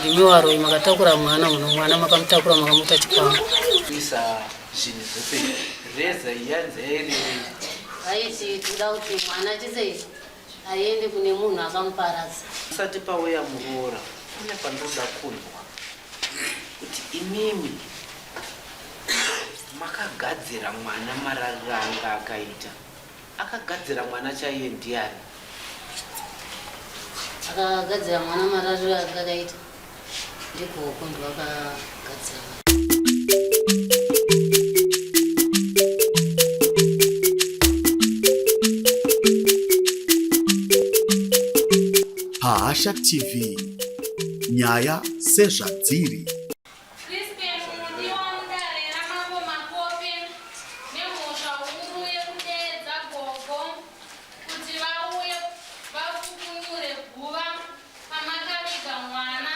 Ndimi varoyi makatakura mwana uno, mwana makamutakura makamuta chikwambo. Kuisa zvinhu zvose reza yanzi yairevei? Vaiti toda kuti mwana chisei aende kune munhu akamuparadza. Usati pauya muroora kune pandinoda kunzwa kuti imimi makagadzira mwana marariro anga akaita. Akagadzira mwana chaiye ndiani? Akagadzira mwana marariro anga akaita ndigogo ndovakagadzira mwana. Pahasha TV, nyaya sezvadziri. Crispin Mudiwa mudare raMambo Makope nemhosva huru yekudeedza gogo kuti vauye vafukunure guva pamakaviga mwana.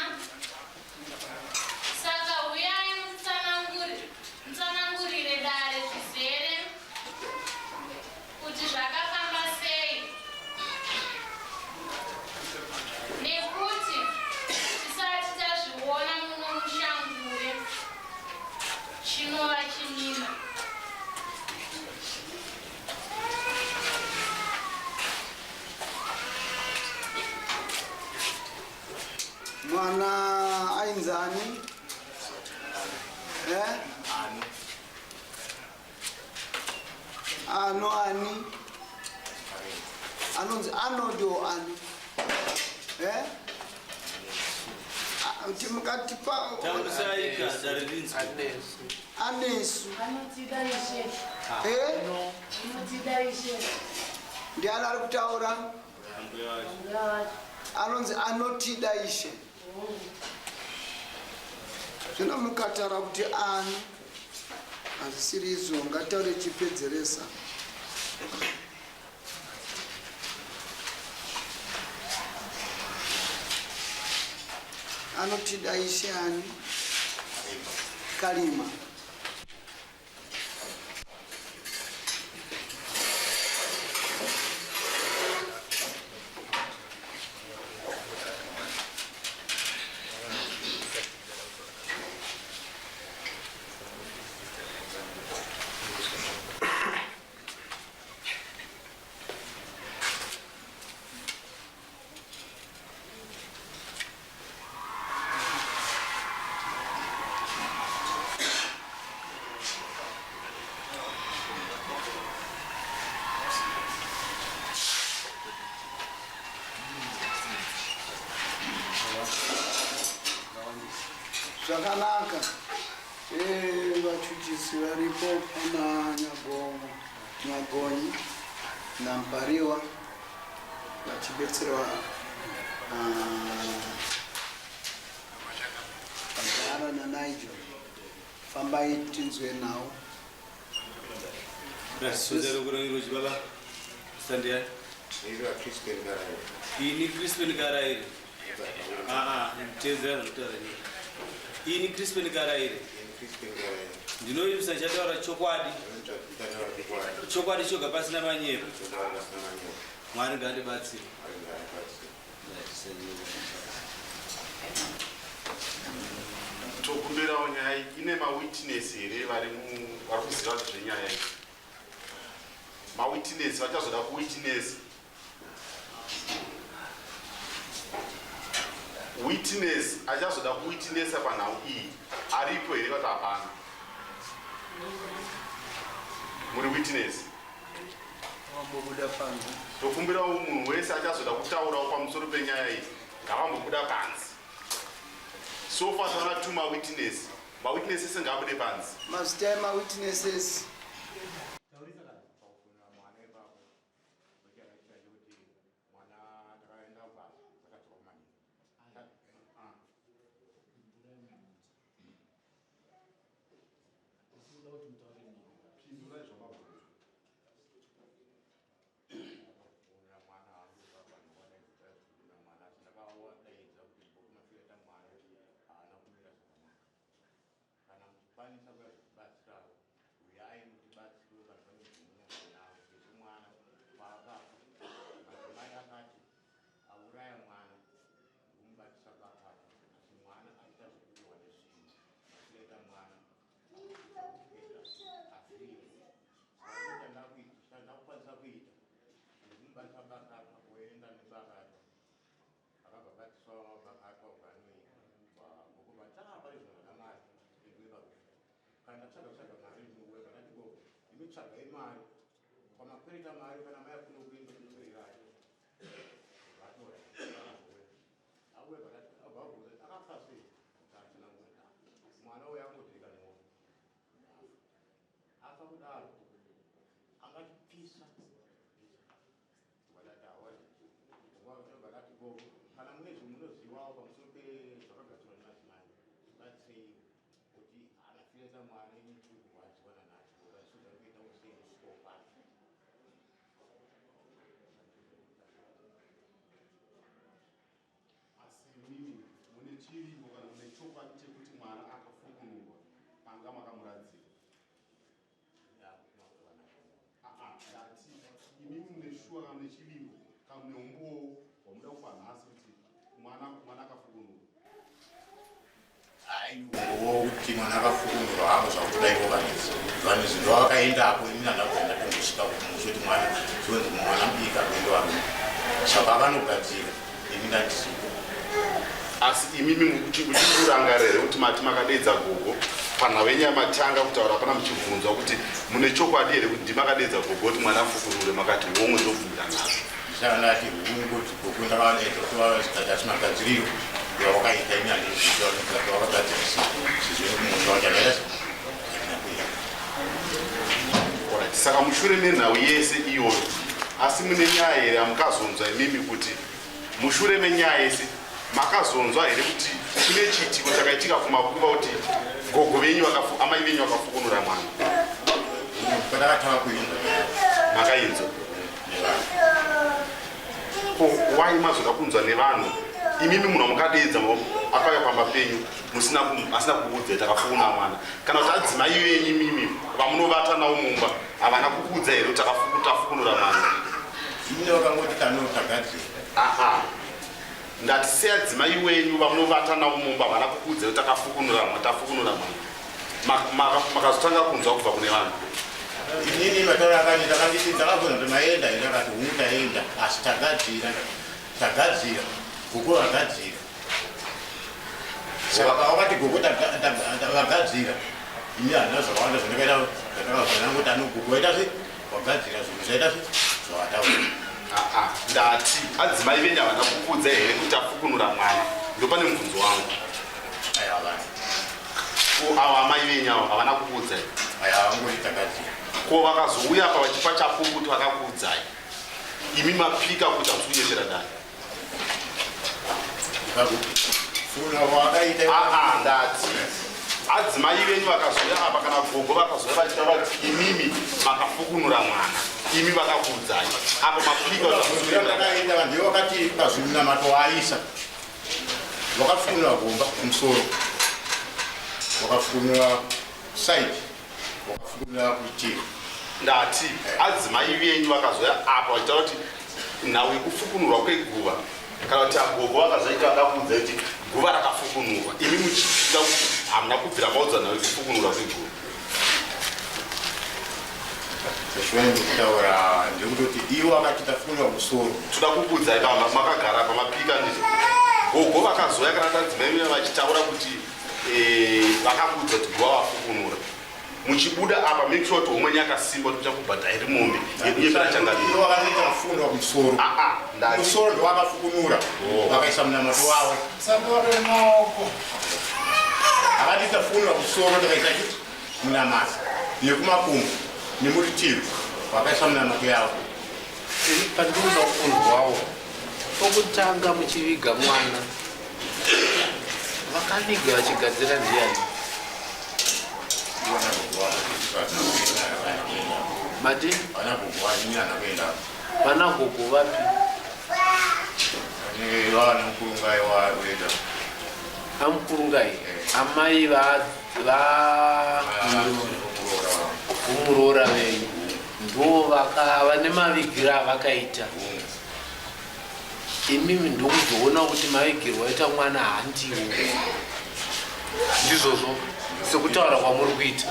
Saka huyai mutsanangurire dare zvizere kuti zvakafamba sei nekuti tisati tazviona muno muShangure chinova chimina. Mwana ainzani? Eh? Ano ani? Anonzi anodo ani? Eh? Ah, Kuti mukatipa Taurisaika dare rinzwi. Anesu. Anotida ishe. Eh? Anotida ishe. Ndiani ari kutaura? Ambuya vacho. Anonzi anotida ishe. Zvino mukataura kuti ani hazvisiri izvo, ngataure chipedzeresa. Anotida ishe ani? Kalima. Zvakanaka. Eh, vachuchisi varipo pana Nyagomo, Nyagonyi naMpariwa vachibetserwa vagara naNigel. Fambai tinzwe nhau. Baba. Sandiya. Ini Crispin Karairi. Ah ah, tezera zvekutaura ini. Ini Crispin Karairi. Ndinovimbisa ndichataura chokwadi. Chokwadi choga pasina manyepo. Mwari ngaandibatsire. Tokumbirawo nyaya iyi ine mawitness here vari vari kuziva zvenyaya iyi? Mawitness vachazoda kuwitness. Witness achazoda kuwitnessa panhau iyi aripo here vati hapana? Muri witness? Wambobuda panze. Tokumbirawo munhu wese achazoda kutaurawo pamusoro penyaya iyi ngavambobuda panze. So far taona two mawitness. Mawitness ese ngaabude panze. Mazita emawitnesses. Kana muchikwanisa kuya kutibatsirawo, uyai mutibatsire. Ndatsvaga tsvaga mari ndinouya ndakati gogo ndinotsvaga mari kwamakwereta mari kana mai kuno kuenda kunotorerayo vatora auya abva abvunza akafa sei atsanangura mwana uyo angodhirika nemoto afa kudaro angachipisa vakati gogo kana mune zvamunozivawo pamusoro pezvakagadzirwa nemadzimai batsirei kuti anafireta mwana ini tiri kurwadziwa nanhasi gogo kuita usei kusvikawo kwacho. Asi mimi mune chivimbo kana mune chokwadi chekuti mwana akafukunurwa panga makamuradzika? Aa, ndati imimi mune shuwa kana mune chivimbo kana mune umbowo wamuda kupa nhasi kuti mwana akafukunurwa? Aiwo kuti mwana akafukunurwa hangu zvakutodaiwo vanezi vanezi ndo vakaendapo. Ini handabva ndatombosvika kumusha kuti mwana zvonzi mwana mudiki akuenda varume, saka akanogadzira ini ndandisipo. Asi imimi muchikurangarira here kuti mati makadedza gogo panhau yenyaya matanga kutaura pana muchibvunzwa kuti mune chokwadi here kuti ndimakadedza gogo kuti mwana afukunure, makati homwe ndobvumira nazvo? Saka ndati hungu, kuti gogo ndakavaedza kuti vaati magadziriro yawakaita ini handiziva kuti wakagadzirisa sezvo kumusha wacho andaita andina kuenda. Alright, saka mushure menhau yese iyoyo, asi mune nyaya here yamukazonzwa imimi kuti mushure menyaya yese makazonzwa here kuti kune chiitiko chakaitika kumakuva kuti gogo venyu amai venyu vakafukunura mwana? Patakatanga kuinzwa. Makainzwa? Nevanhu. Ko wai mazoda kunzwa nevanhu imimi munhu wamukadedza akauya pamba penyu musina asina kukuudzai takafukuna mwana? Kana kuti adzimai venyu imimi vamunovata navo mumba havana kukuudza here kuti tafukunura mwana? Ini vakangoti kano tagadzira. Aha, ndati seadzimai wenyu vamunovata navo mumba havana kukuudzai kuti takafukunura mwana, tafukunura mwana? Makazotanga kunzwa kubva kune vanhu? Inini mataura akanditi akanditi ndakabvunza kuti maenda here, akati hungu taenda, asi tagadzira, tagadzira, gogo vagadzira. Saka pavakati gogo vagadzira, ini handina zvakawanda zvandakaita zvandakazona kuti ano gogo vaita se wagadzira zvinhu zvaita se zvavataura. Aa, ndati adzimai venyu havana kukuudza here kuti tafukunura mwana? Ndopane mubvunzo wangu. Aiwa, vanhu. Ko avo amai venyu avo havana kukuudzai? Aiwa, vangoti tagadzira. Ko vakazouya apa vachipa chapupu kuti vakakuudzai, imi mapika kuti hamusi kunyepera dai? Funa wakaita. Aa, ndati adzimai venyu vakazouya apa kana gogo vakazouya vachitaura kuti imimi makafukunura mwana, imi vakakuudzai apa mapika kuti hamusi kunyepera dai? Ndakaenda vanhu ivo vakati pazvimunamato waaisa wakafukunura gomba kumusoro, wakafukunura side, wakafukunura kuitiro. Ndati adzimai venyu vakazouya apa vachitaura kuti nhau yekufukunurwa kweguva, kana kuti agogo vakazoita vakakuudzai kuti guva rakafukunurwa, imi muchipika kuti hamuna kubvira maudzwa nhau yekufukunurwa kweguva? Sezvone ndikutaura ndekutoti ivo akati tafukunura musoro. Toda kukuudzai baba makagara apa mapika nditi gogo vakazoya kana tadzimai venyu vachitaura kuti vakakuudza kuti guva vafukunura, muchibuda apa make sure kuti homwe yakasimba kuti muchakubhadhairi mombe yekunyepera changamire. Ivo vakati tafukunura kumusoro. Aa, ndati Musoro ndowakafukunura, vakaisa munamato wavo. Satore maoko. Akati tafukunura musoro, takaisa chi munamato nekumakumbo nemurutivi, vakaisa munamato yavo. Pandinoda kunzwawo, pokutanga muchiviga mwana, vakaviga vachigadzira ndiani? Mati? Vana gogo vanyana kuenda. Vana gogo vapi? Vana mukurungai waenda. Amukurungai amai va va kumuroora venyu ndo vane mavigiro avakaita, imimi ndokuzoona kuti mavigirwo aita mwana handiwo. Ndizvozvo sekutaura kwamuri kuita,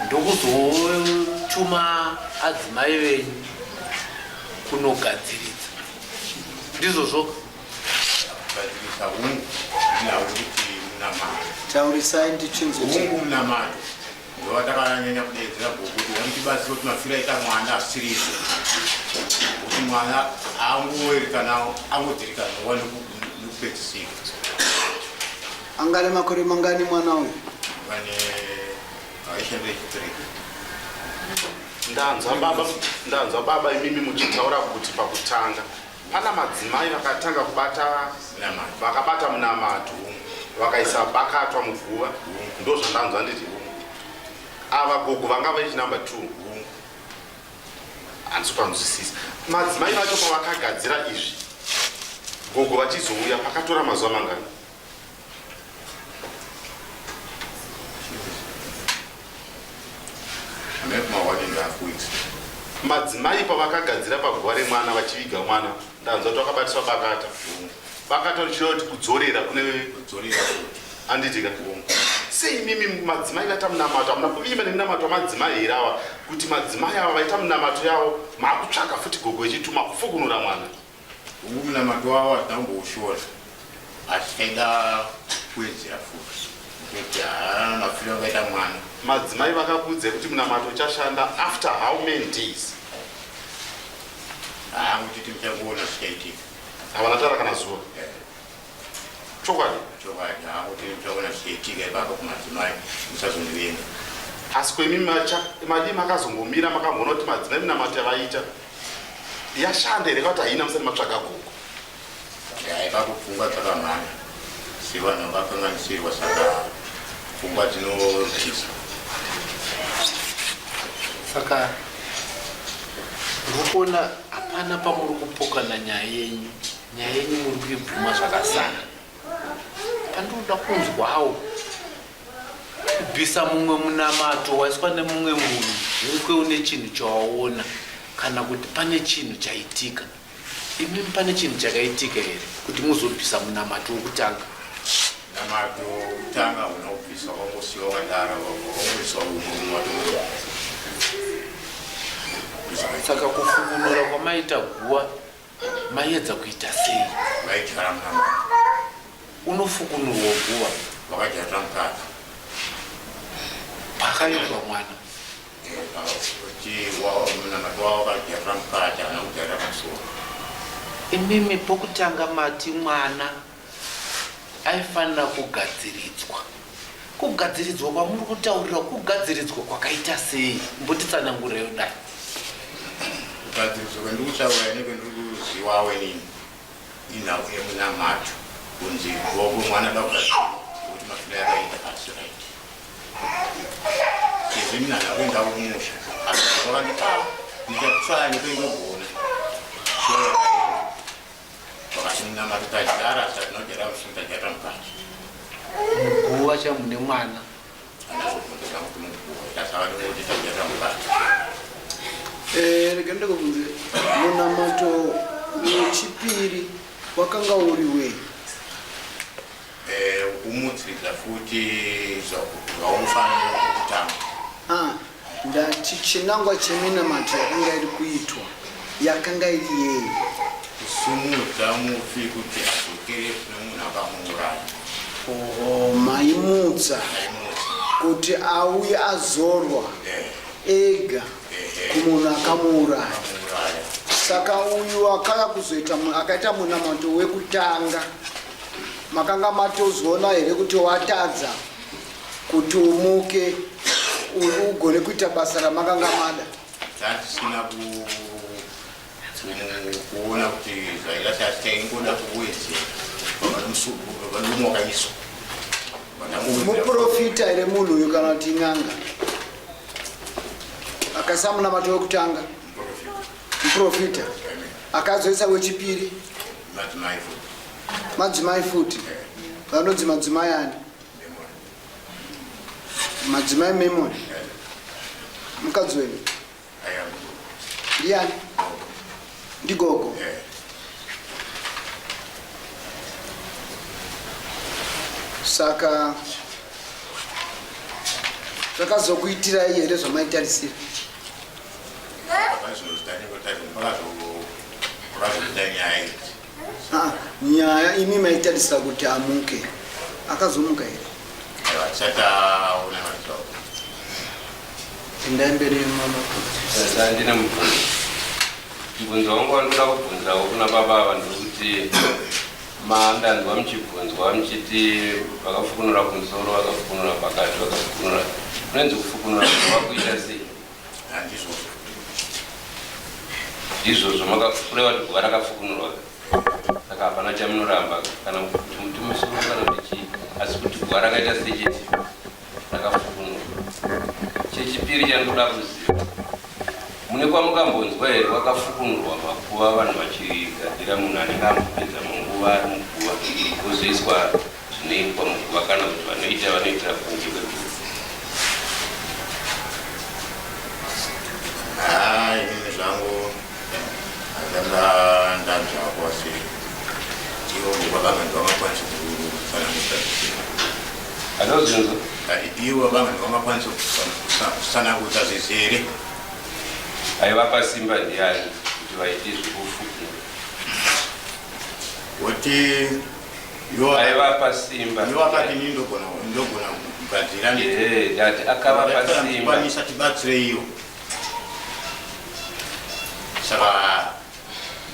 ndokuzotuma adzimai venyu kunogadziridza, ndizvozvo? Kugadzirisa hungu nhau kuti Munamato. Taurisai ndichinzwe. Hungu munamato ndowatakanyanya kudeedzera gogo kuti wamutibatsira kuti mafiro aita mwana asisirizvo kuti mwana angoerekana angodzirikanowa nekupedzisira. Angane makore mangani mwana uyu? Vane vaishandira chitiri. Ndanzwa baba, ndanzwa baba imimi muchitaura kuti pakutanga pana madzimai vakatanga kubata vakabata munamato vakaisa bakatwa muguva ndozvandanzwa nditi ava gogo vanga vaiti number 2 handisi kupanzwisisa madzimai vacho pavakagadzira izvi gogo vachizouya pakatora mazuva mangani Madzimai pavakagadzira paguva remwana vachiviga mwana ndanzwa kuti vakabatiswa bakata bakata richireva kuti kudzorera kune anditika sei imimi madzimai vaita munamato hamuna kuvimba neminamato wamadzimai here ava kuti madzimai ava vaita minamato yavo makutsvaka futi gogo ichituma kufukunura mwana Ugu munamato wavo hatina kumboushora asi taida kuwedzera futi kuti haa mafiro akaita mwana. Madzimai vakakuudzai kuti munamato uchashanda after how many days? Haa ngotiti muchangoona zvichaitika. Havana tara kana zuva. Eh. Chokwadi. Chokwadi haa ngotiti muchaona zvichaitika ipapo kumadzimai musazondivenga. Asi kwemi madii makazongomira makamboona kuti madzimai minamato yavaita yashanda here kuti haina musati matsvaga gogo ipapo pfungwa dzakamhanya sevanhu vakakanganisirwa saka pfungwa dzinotiza saka ndiri kuona hapana pamuri kupokana nyaya yenyu nyaya yenyu muri kuibvuma zvakasara Pandinoda kunzwawo kubvisa mumwe munamato waiswa nemumwe munhu hukwe une chinhu chawaona kana kuti pane chinhu chaitika. Imimi pane chinhu chakaitika here kuti muzobvisa munamato wokutanga? Munamato wokutanga hauna kubviswa, wangosiiwa wakadaro, wangoiswa umwe umwe wato. Saka kufukunura kwamaita guva Maiedza kuita sei? Vaidyara munamato. Unofukunurwa guva. Vakadyarira mukaka. Pakaitwa mwana. Kuti munamato wavo vakadyarira mukati havana kudyarira pamusoro. Imimi pokutanga mati mwana aifanira kugadziridzwa. Kugadziridzwa kwamuri kutaurira kugadziridzwa kwakaita sei? Mbotitsanangureyo dai. Kugadziridzwa kwandiri kutaura ini kwendiri kuziwawo inini inhau yemunamato kunzi gogo mwana da kugadzirwa kuti mafiro yakaita asi right sezvo ini nhanha kuenda kumusha asi vakanditi ah ndichatsaya nekuendogona sure yakaenda Vakati munamato tadyara asi hatinodyara musi tadyara mukati. Muguva chamune mwana. Andazobvunza zvangu kuti muguva tasava ndingoti tadyara mukati. Eh, rega ndikubvunze munamato wechipiri wakanga uri wei? Eh, kumutsiridza futi zvaunofanira kutanga. Ah, ndati chinangwa cheminamato yakanga iri kuitwa yakanga iri yei? Kusumudza mufi kuti adzokere kune munhu akamuuraya. Oho, maimutsa kuti auye azorwa ega kumunhu akamuuraya. Saka uyu akauya kuzoita akaita munamato wekutanga Makanga matozoona here kuti watadza kuti umuke ugone kuita basa ramakanga mada? Tatisina kuona kuti zvaida tati taingoda kuwedzera vanomwe wakaiswa. Muprofita here munhu uyu kana kuti n'anga? Akaisa munamato wekutanga muprofita akazoisa wechipiri madzimai futi madzimai futi vanonzi madzimai ani madzimai memory mukadzi wenyu ndiyani ndigogo saka zvakazokuitirai here zvamaitarisira Ah, nyaya imi maitarisira kuti amuke Akazomuka here? Aiwa, tisati taona mazuva. Endai mberi mama. Sasa ndine mubvunzo. Mubvunzo wangu wandinoda kubvunzawo kuna baba ava ndekuti mandanzwa muchibvunzwa muchiti vakafukunura kumusoro, vakafukunura pakati, vakafukunura. Kunonzi kufukunura vakuita sei? Handizvozvo. Ndizvozvo makakureva kuti guva rakafukunurwa. Saka hapana chamunoramba kana kuti muti musoro kana kuti chii, asi kuti guva rakaita sei chete rakafukunurwa. Chechipiri chandinoda kuziva, mune kwamukambonzwa here kwakafukunurwa makuva vanhu vachigadzira munhu anenge ambopedza munguva ari muguva ozoiswa zvinoitwa muguva kana kuti vanoita vanoitira kunze kweguva? Haa, inini zvangu handanga ndanzwako, asi ivo vabanga ndivangakwanisa kutsanangudza zvisina. Anozvinzwa? Ivo vabanga ndivangakwanisa kutsanangudza zvizere. Aivapa simba ndiani kuti vaite zvekufukunura? Kuti Aivapa simba. Ivo akati ini ndogona kugadzira. Ehe, ndati akavapa simba. Kwanisa tibatsire iyo, saka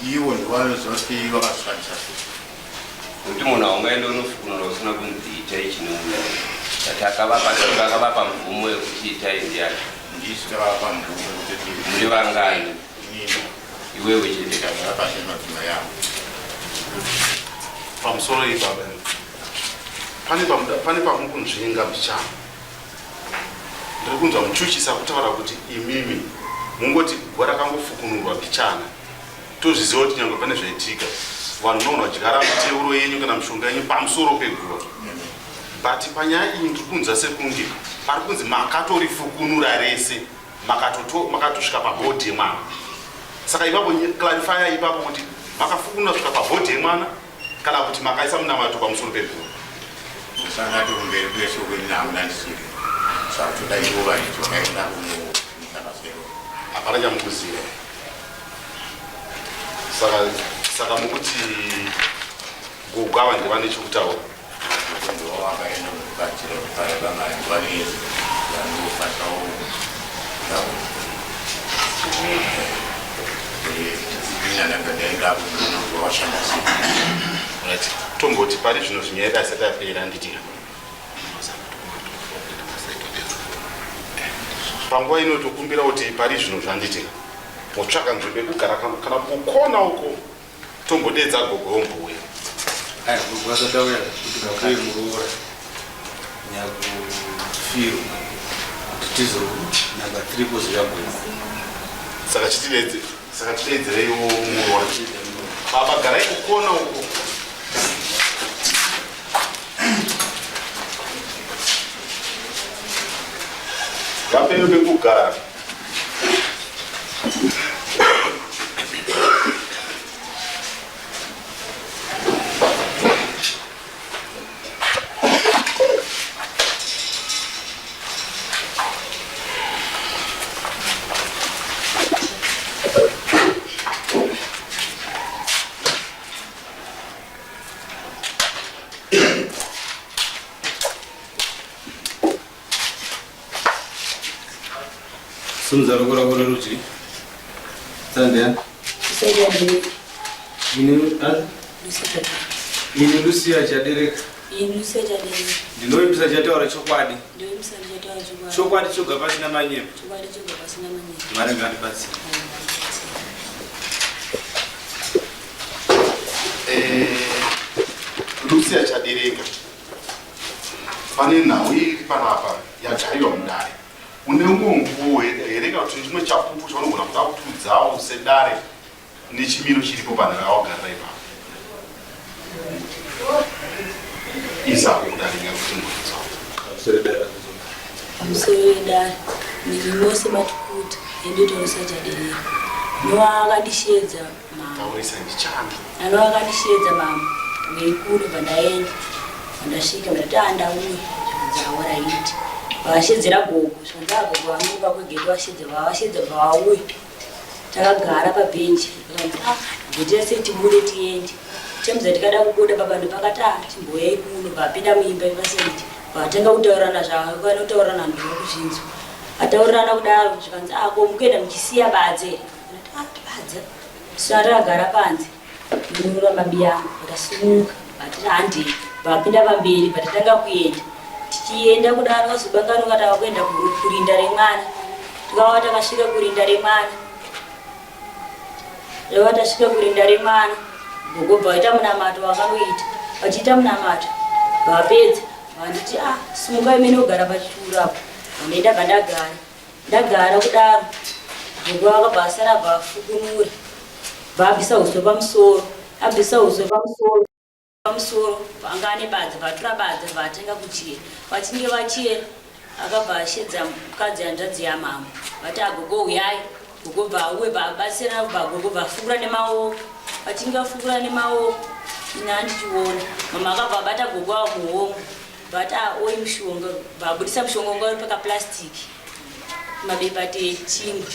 ivo ndivanoziva kuti vakazvikwanisa sei. Nokuti munhu haungaende unofukunura usina kunzi itai chinouya. Ndati akavapa simba, akavapa mvumo yekuti itai ndiani? Ndisu takavapa mvumo yekuti. Muri vangani? Inini. Iwewe chete? Ndagara pasi nemadzimai angu. Pamusoro ipapa pane pamukunzvenga mbichana. Ndiri kunzwa muchuchisa kutaura kuti imimi mungoti guva rakangofukunurwa mbichana. Tozviziva kuti nyangwe pane zvaitika, vanhu munogona kudyara miteuro yenyu kana mishonga yenyu pamusoro peguva, but panyaya iyi ndiri kunzwa sekunge pari kunzi makatorifukunura rese, makatosvika pabody yemwana. Saka ipapo clarify ipapo kuti makafukunura kusvika pabody yemwana kana kuti makaisa munamato pamusoro peguva. Musangati kumberi kwese kwini hamuna ndisiri, saka toda ivo vaiti vakaenda kunotakasero. Hapana chamukuziva. Saka mukuti gogo ava ndevane chekutaura? Ndivo vakaenda kubatsira paya vane vanokwanisawo kutaura. Ini ndanga ndaenda kunoona washanda sei. Right, tomboti pari zvino zvinyaya yedu asati apera, nditi panguva ino tokumbira kuti pari zvino zvanditika motsvaka nzvimbo yekugara kana kukona uko, tombodedza gogo yombouya. Gogo asati auya, kuti vakuye muroora nyakufiro kuti tizo namba 3 kuzoya gogo. Saka chitidedzereiwo muroora. Baba, garai kukona uko. Vapeyo pekugara. Simudza ruoko rwako rwerudyi. Sandea. Ini Lucia Chadereka. Ini Lucia Chadereka. Ndinovimbisa chataura chokwadi. Ndinovimbisa ndichataura chokwadi. Chokwadi choga pasina manyepo. Chokwadi choga pasina manyepo. Mwari ngaandibatsire. Lucia Chadereka, pane nhau iri panapa yagariwa mudare. Une umwe here kana kuti chimwe chapupu chaunogona kuda kutiudzawo sedare nechimiro chiripo panhau yawagarira ipapo? Isako kudare nyakuti mubvunzawo. Pamusoro wedare, ndiri Mose Matukuta, endoita Chadereka. Nowakandishedza mama. Taurisa ndichana. Anowakandishedza mama veikuru, bva ndaenda. Pandasvika ndati, "Ah, ndauya." Zvikanzi, "Alright." Vashedzera gogo, zvikanzi, "Ah, gogo vanova kwegeti." Vashedza, vavashedza, bva vauya. Takagara pabhenji, vakanzi, "Ah, geti rese tibude tiende." Chemza tikada kubuda baba ndopakati ah chimboyai kuno vapinda muimba yepasaidi vatanga kutaurirana zvavanotaurana ndino kuzvinzwa. Ataurirana kudaro zvikanzi ah ko mukuenda muchisiya badze here? Ndati ah badze. Sara agara panze ndinonora mabiya angu vakasimuka vatiti handei vapinda pamberi vatatanga kuenda tichienda kudaro vazobanganuka tava kuenda kurinda remwana tikava takasvika kurinda remwana Reva tasvika kurinda remwana gogo bva vaita munamato vakanoita vachiita munamato vapedza vanditi ah simuka imene kugara pachituro apo vandaenda bva ndagara ndagara kudaro gogo vakabva asara bva afukunura bva abvisa uswa pamusoro abvisa uswa pamusoro Pamusoro panga ane badza vatora badza vatenga kuchera vachinge vachera akabva ashedza mukadzi hanzvadzi yamama vati agogo huyai gogo bva auwe vabatsirana kubva gogo vafukura nemaoko vachinge vafukura nemaoko ini handichiona mama akabva abata gogo avo muhomwe vati aoyi mushonga vabudisa mushonga unga uri pakaplastiki mabepa techingwa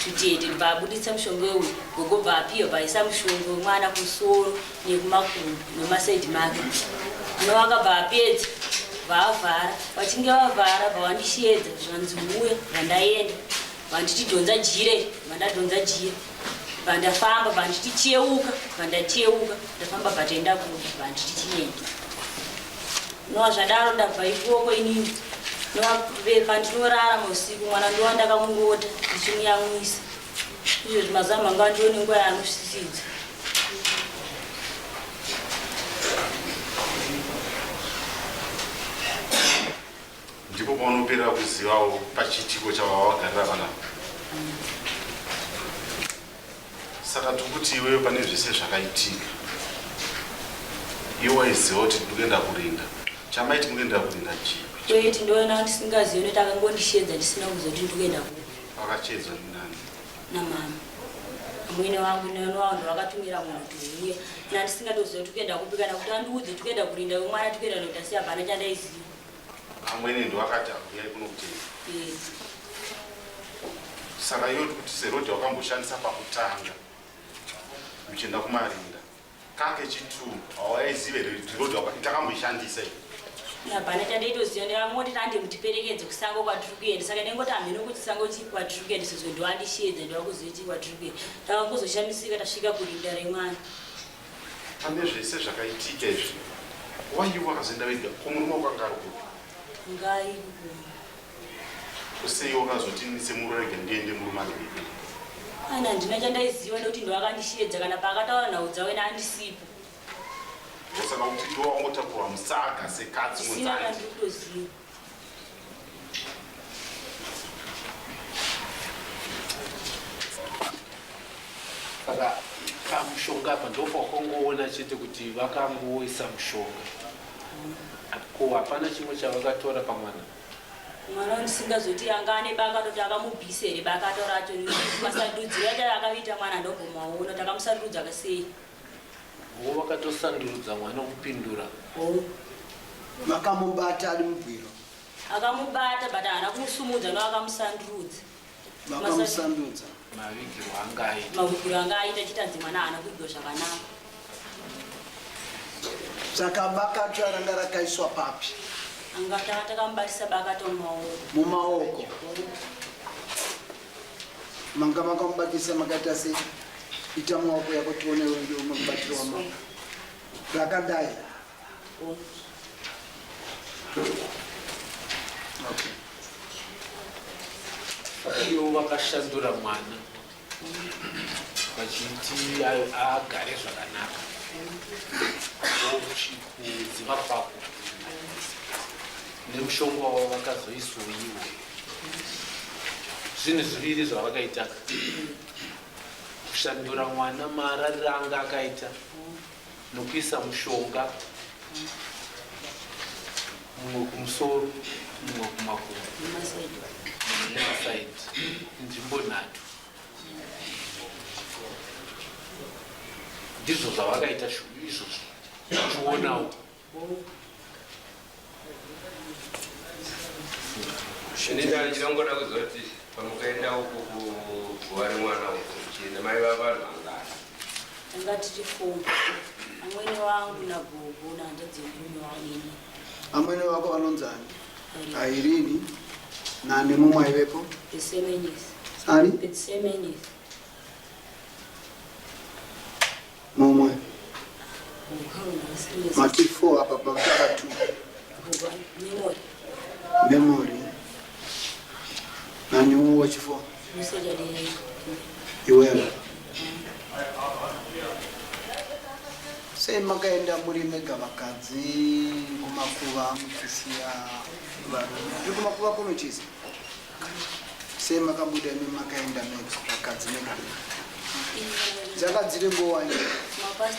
tutete bvabuditsa mushonga uyu gogo bvapiwa bvaisa mushonga wemwana kumusoro nekumakumbo nemasaidi make no akabva apedza vaavhara vachinge vavhara bvavandisheedza zvanzi uya vandaenda vanditi dhonza jire vandadhonza jire vandafamba vanditi cheuka vandacheuka ndafamba bvataenda kumba vanditi chienda Noa zvadaro ndabva ikoko inini Noa pandinorara mausiku mwana ndowa ndakamurota ndichimuyamwisa izvozvi mazamu anga andione nguva yaanosvisidza Ndipo paunoperera kuzivawo pachiitiko chavavagarira vanapa. Saka tikuti iwewe pane zvese zvakaitika iwe waiziva kuti ndikuenda kurinda chamaiti mukuendera kurinda chii? Kwete ndoona ndisingazivi nekuti akangondishedza ndisina kuziva kuti ndikuenda kupi. Wakachedzwa ndinani? Namama. Amwene wangu neno wangu ndovakatumira munhu kuti uuye. Na ndisingatoziva kuti kuenda kupi kana kuti andiudze tikuenda kurinda wemwana tikuenda nokuti asi hapana chandaiziva. Amwene ndowakati akuyai kuno kutenda. Yes. Saka iwe kuti serodhi wakamboshandisa pakutanga uchienda kumarinda kake chitu hawaizive here kuti rodhi takamboishandisa iyi hapana chandaitoziva ndakangoti tande mutiperekedze kusango kwatiri kuenda saka ndaingoti hamheno kuti sango chii kwatiri kuenda sezvo ndiwandisheedza ndiwakuziva chii kwatiri kuenda takangozoshamisika tasvika kurinda remwana Pane zvese zvakaitika izvi why wakazoenda wega ko murume wako anga ari kupi? Ngai kukumba. Kusei wakazoti semurume rega ndiende murume ari kupi? Ana handina chandaiziva nekuti ndoakandisheedza kana paakataura nhau dzavo ina andisipo. Saka kuti ndowangotakurwa musaga sekatsi Sina kana ndikutoziva. Saka pamushonga apa ndopawakangoona chete kuti vakangoisa mushonga. Ko hapana chimwe chavakatora pamwana? Mwana ndisingazoti anga ane baka toti akamubvisa here bakato racho masandudziro acho akaita mwana ndogomaona takamusandudza akasei. Vo vakatosandurudza mwana kupindura. Oh. Vakamubata ari mubwiro. Akamubata but haana kumusumudza no akamusandurudza. Vakamusandudza. Mavigirwo anga aita. Mavigirwo anga aita chitanzi mwana haana kuvigwa zvakanaka. Saka bakatwa ranga rakaiswa papi? Anga tanga takamubatisa bakatwa mumaoko. Mumaoko. Manga makamubatisa makaita sei? Ita maoko yako tione mubatiro wamanga. Rakadai. Okay. Ivo vakashandura mwana vachiti agare zvakanaka kudziva kwako nemushonga wavo vakazoiswa iwo zvinhu zviviri zvavakaita kushandura mwana marariro anga akaita nokuisa mushonga mumwe kumusoro mumwe kumakumbo nemasaidi nzvimbo nhatu ndizvo zvavakaita izvozvo chionawo Ini ndinongoda kuzoti pamukaenda uko kuguva remwana uko chienda maiva vanhu vangani? Tanga tiri four. Amwene wangu nagogo nahanzvadzi yemurume wangu ini. Amwene vako vanonzani? Airini nani mumwe aivepo? Petsemenyesi. Ani? Petsemenyesi. Mumwe. Mati 4 apa pakutaka 2. Memory. Memory. Nani mumwe wechi4? Musoja de. Iwewe. Sei makaenda muri mega vakadzi kumakuva muchisiya varume? Ndiri kumakuva kunochisa. Sei makabuda imi makaenda mega vakadzi mega? Dzanga dziri nguva iyi? Mapast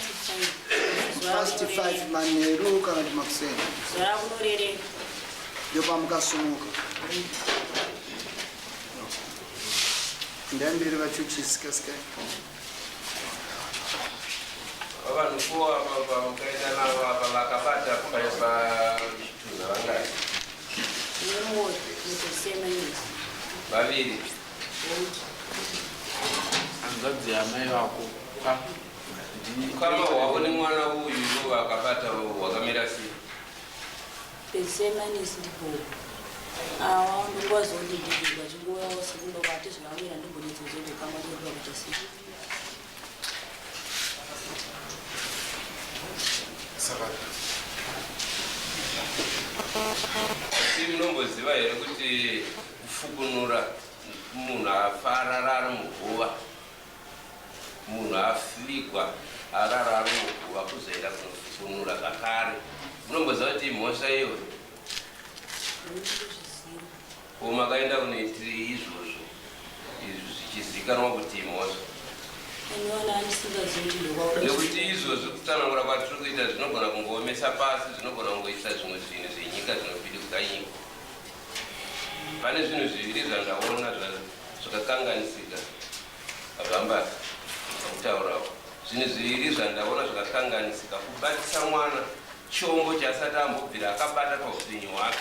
5. Past 5 manheru kana kuti makuseni? Zuva rakunorereka. Ndopamukasumuka. Ndamberi vachuchisi kasikai. Vanhu fo apa pamukaenda navo apa vakabata pachitunha vangani? Memory Petsemenyesi. Vaviri. Hanzvadzi yamai vako ka Ukama hwavo nemwana uyu ivo vakabata hwakamira sei? Petsemenyesi ndigogo. Awa ndingwazoti ndigogo achingouyawo sekumba kwati zvavamira ndimbonetsozoto kama toda kuita sei. Saka Asi munomboziva here kuti kufukunura munhu afa arara ari muguva, munhu afigwa arara ari muguva kuzoenda kunofukunura zvakare, munomboziva kuti imhosva iyoyo? Ko makaenda kunoitirei izvozvo izvi zvichizikanwa kuti imhosva? Inoona ndisingazivi kuti ndokwakuda. Nekuti izvozvo kutsanangura kwatiri kuita zvinogona kungoomesa pasi, zvinogona kungoisa zvimwe zvinhu zvenyika zvinopidiguka nyika. Pane zvinhu zviviri zvandaona zvakakanganisika pabhambasi pakutaurawo. Zvinhu zviviri zvandaona zvakakanganisika: kubatisa mwana chombo chaasati ambobvira akabata paupenyu hwake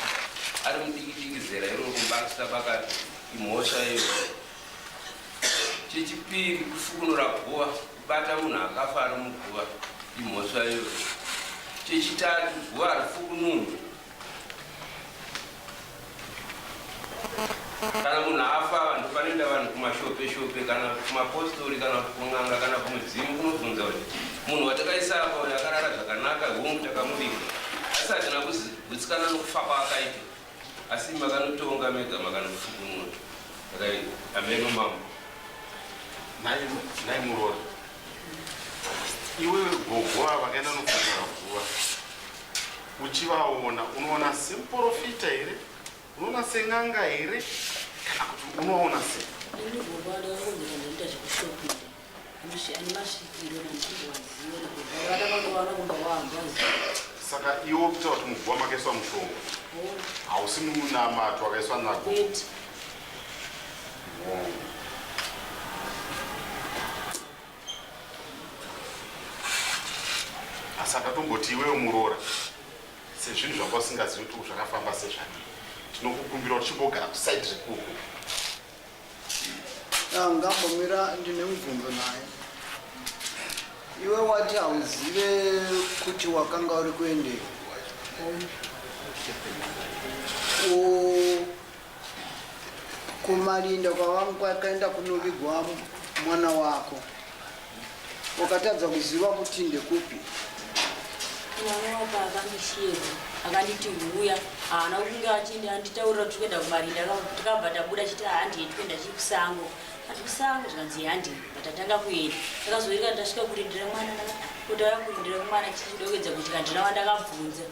ari mudikidiki zera iroro, kubatisa pakati imhosva iyo. Chechipiri, kufukunura guva, kubata munhu akafa ari muguva imhosva iyo. Chechitatu, guva harifukunurwi. Kana munhu afa, vanhu panoenda vanhu kumashope shope kana kumapostori kana kun'anga kana kumudzimu kunobvunza kuti munhu watakaisa apa uyo akarara zvakanaka, hongu takamuviga, asi hatina kugutsikana nokufa kwaakaita. Asi makanotonga mega makanofukunura. Saka ameno mambo. Nai muroora, iwewe gogo ava vakaenda nofukunura guva, uchivaona unoona semuprofita here, unoona sen'anga here, kana kuti unoona sei? Ini gogo ndakakonzera ndoita zvekushopira ane masvikiro nandimbowaziva nagogo vatakandowana kumba wahambaziva. Saka iwe kutaura kuti muguva makaiswa mushonga, hausi munamato wakaiswa nagogo? Kwete. Oh. Asi akatomboti iwewe muroora, sezvinhu zvanga usingazivi kuti zvakafamba sezvadii, tinokukumbira kuti chimbogara kusaidi rekuku. Ngambomira, ndine mubvunzo naye. Iwe wati hauzive kuti wakanga uri kuendei. Kumarinda kwakaenda kunovigwa mwana wako, wakatadza kuziva kuti ndekupi? Mwana wako akandishedza akanditi huya, haana kunge achindi anditaurira kuti kuenda kumarinda. Tikabva tabuda chiti handei, tikuenda chii kusango. Ati kusango, zvikanzi handei, batatanga kuenda. Takazoereka tasvika kurindira mwana, kuti auya kurindira mwana chichidokedzwa kuti kandina wandakabvunza.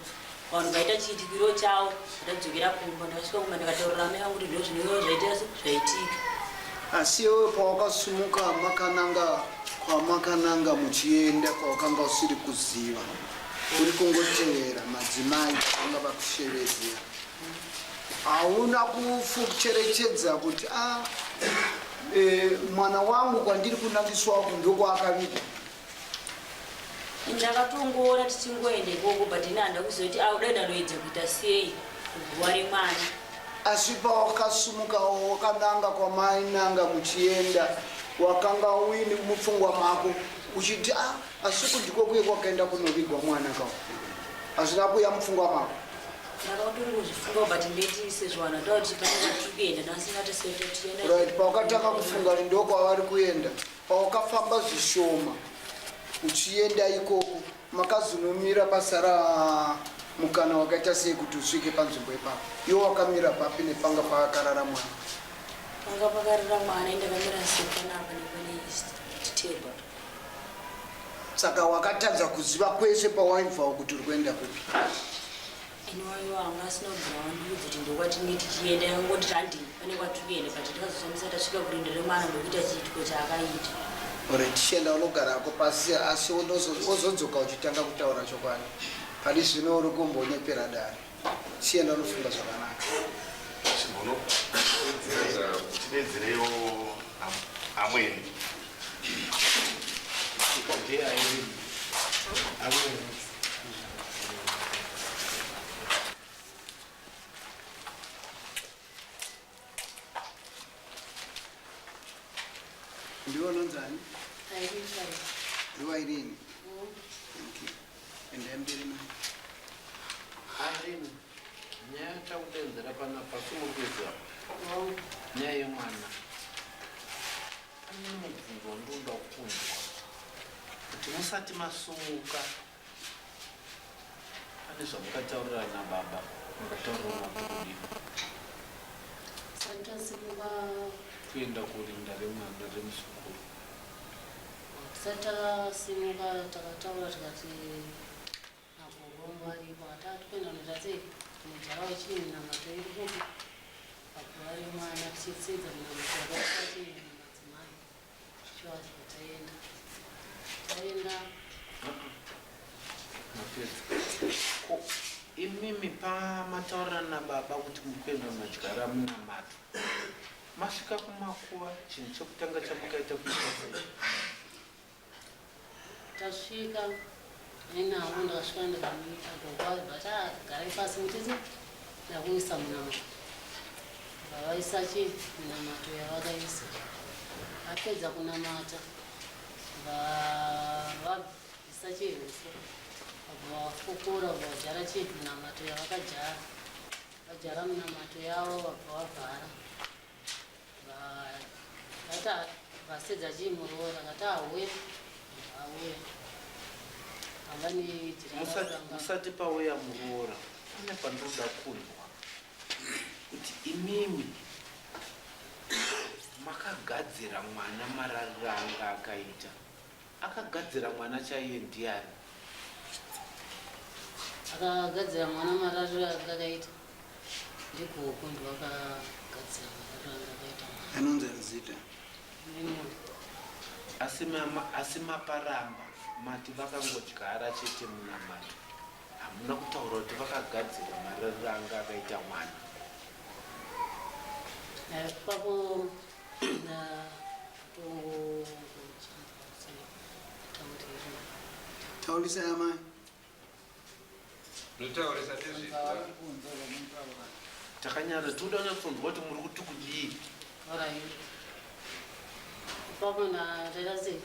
Vanhu vaita chiitikiro chavo, ndadzokera kumba. Ndakasvika kumba ndakataurira amai vangu kuti ndo zvinenge zvaita zvaitika. Asi iwewe pawakasumuka makananga kwamakananga muchienda kwawakanga usiri kuziva, uri kungotevera madzimai vakanga vakushevedzera, hauna kucherechedza kuti a mwana wangu kwandiri kunangiswa uku ndokwaakavigwa? Ndakatongoona tichingoenda ikoko, but ini handa kuziva kuti auda ndanoedza kuita sei kuguva remwana. Asi pawakasumuka wakananga kwamainanga muchienda, wakanga uine mupfungwa mako Uchiti ah, asi kundiko kuye kwakaenda kunovigwa mwana kawo. Hazvina kuuya mupfungwa mako. Ndakatori kuzvifunga but ndeti sezvo vanhu vataura kuti pane kwatiri kuenda ndasingati tienda. Right, pawakatanga kufunga kuti ndokwavari kuenda, pawakafamba zvishoma uchienda ikoko, makazonomira pasara mukana wakaita sei kuti usvike panzvimbo ipapo? Iwe wakamira papi nepanga pakarara mwana? Panga pakarara mwana ndakamira sepanapa nepane chitebha. Saka wakatadza kuziva kwese pawaibvawo kuti uri kuenda kupi? Iniwaiwa anga asina kubvira wandiudza kuti ndokwatinge tichienda, yakangoti handei pane kwatiri kuenda, but ndikazoshamisa tasvika kurinde remwana ndokuita chiitiko chaakaita. Alright, tichienda unogarako pasi asi wozodzoka uchitanga kutaura chokwadi. Pari zvino uri kumbonyepera dare. Chienda unofunga zvakanaka. Chimbono chidedzerewo amweni. Ndiwe unonzani? Ndiwe Irene. Okay. Endai mberi naye. Irene, nyaya takudenzera panapa simuri kuziva nyaya yemwana. Pane mubvunzo wandinoda kunzwa kuti musati masumuka pane zvamukataurirana nababa, mukataurirana kuti kudini Tisati kuenda kurinda remwana remuzukuru. Tisati tasimuka takataura tikati nagogo varipo atati kuenda kunoita sei mujara wechii minamato iri kupi paguva remwana tichitsidza minamato yakaita chii namadzimai tichiwazwa taenda taenda. Mapedza. Ko imimi pamataurirana nababa kuti mukuenda madyara munamato, masvika kumakuva chinhu chekutanga chamukaita kuita sei? Tasvika ainavo ndakasvika ndikamita gogo vati garai pasi mutisi ndakuisa munamato. Vavaisa chi minamato yavakaisa. Vapedza kunamata vabvisa chihuso vabva vafukura vajara chi minamato yavakajara. Vajara minamato yavo vabva vavhara. Vati vasedza chii muroora kati auye auye ava nejira. Musati pauya muroora, pane pandinoda kunzwa kuti imimi makagadzira mwana marariro anga akaita. Akagadzira mwana chaiye ndiani? Akagadzira mwana marariro anga akaita ndigogo, ndovakagadzira marariro anga akaita mwana. Anonzi zita? Memory. Asi mama, asi maparamba mati vakangodyara chete munamato, hamuna kutaura kuti vakagadzira marariro anga akaita mwana. Ipapo ndatongo Taurisai amai. Notaurisa tezvizwa. Takanyara toda kunyatsonzwa kuti muri kuti kudii. Alright. Ipapo ndaita sei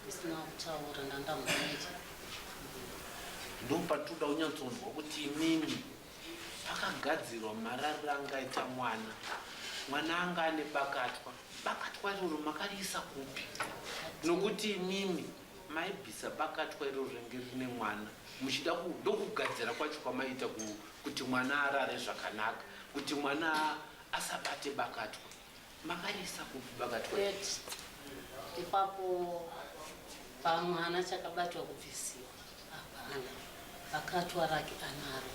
ndisina kutaura ndandamboita. Ndopatoda kunyatsonzwa kuti imimi pakagadzirwa marariro anga aita mwana, mwana anga ane bakatwa, bakatwa iroro makariisa kupi? Nokuti imimi maibvisa bakatwa iroro ringe rine mwana muchida ndokugadzira kwacho kwamaita kuti mwana arare zvakanaka, kuti mwana asabate bakatwa. Makariisa kupi bakatwa iri? Kwete. Ipapo pamwana chakabatwa kubvisiwa hapana. Bakatwa rake anaro.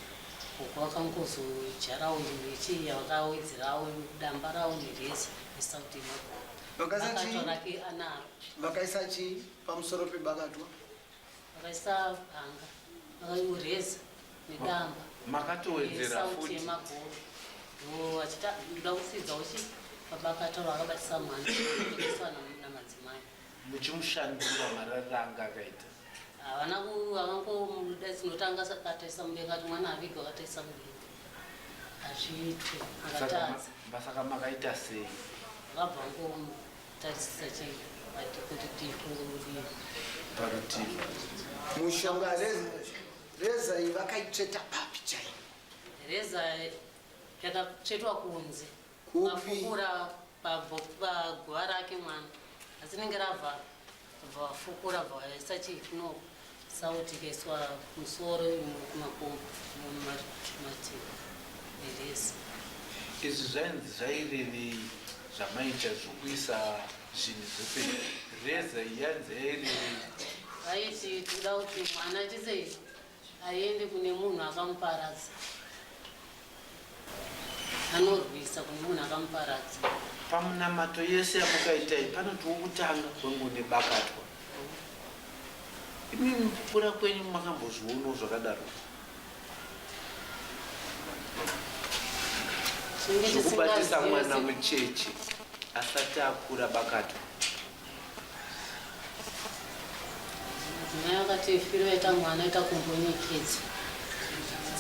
Uko vakangozojarawo ichi yavakawedzerawo damba rawo nereza nesauti yemagoro. Vakaisa Bakatwa chii? rake anaro. Vakaisa chii pamusoro pebakatwa? Vakaisa bhanga, vakaureza nedamba. Makatowedzera Nesauti futi. yemagoro. Ndo vachita ndoda kusidza uchi pabakatwa vakabatisa mwana kuiswa namadzimai. Muchimushandura marariro anga akaita. Havana havangomuda tinotanga akataisa mudenga ati mwana avigwa akataisa mudenga. Hazviitwe akatadza. Saka makaita sei? Vakabva ngotarisisa chii ati kuti tifunge kudii. Parutivi. Mushonga reza iyi vakaitsveta papi chaipo? Reza yakatsvetwa kunze. Kupi? Vafukura paguva rake mwana asi rinenge ravharwa bva vafukura bva vaisa chino sauti ikaiswa musoro kumakumbo mumativi nereza. Izvi zvainzi zvairevei zvamaita zvokuisa zvinhu zvese reza iyi yainzi yairevei? Vaiti tinoda kuti mwana aite sei aende kune munhu akamuparadza anorwisa kune munhu akamuparadza. Pamunamato yese yamukaita iyi panoti wokutanga wange une bakatwa. Imimi mukukura kwenyu makambozvionawo zvakadaro? Zvekubatisa mwana mucheche asati akura bakatwa. Mai vakati firo yaita mwana ita kumbonyekedza